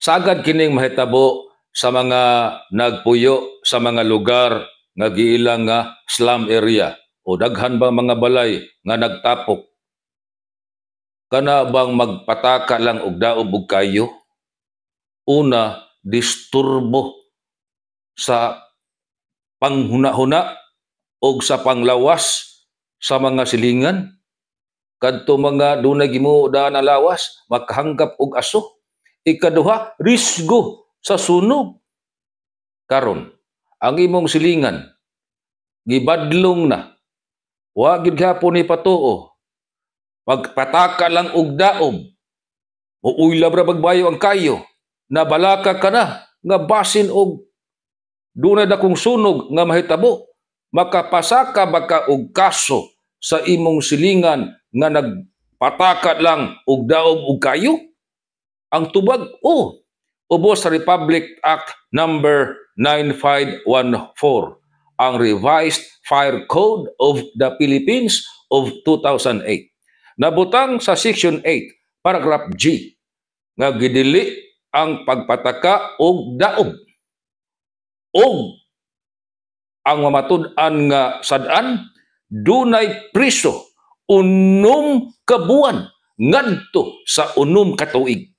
Sagad kining mahitabo sa mga nagpuyo sa mga lugar nga giilang nga slum area o daghan bang mga balay nga nagtapok. Kana bang magpataka lang og daob og kayo? Una, disturbo sa panghuna-huna og sa panglawas sa mga silingan. Kadto mga dunay gimuo daan ang lawas, makahanggap og aso. Ikaduha, risgo sa sunog. Karon, ang imong silingan gibadlong na. Wa gid gihapon ni patuo. Magpataka lang og daob. Muuyla ra magbayo ang kayo. Nabalaka ka na nga basin og dunay dakong sunog nga mahitabo. Makapasaka ba ka og kaso sa imong silingan nga nagpataka lang og daob og kayo? Ang tubag, oh, ubos sa Republic Act number 9514, ang Revised Fire Code of the Philippines of 2008. Nabutang sa Section 8, Paragraph G, nga gidili ang pagpataka og daob og ang mamatud-an nga sad-an dunay priso 6 ka buwan ngadto sa 6 ka tuig.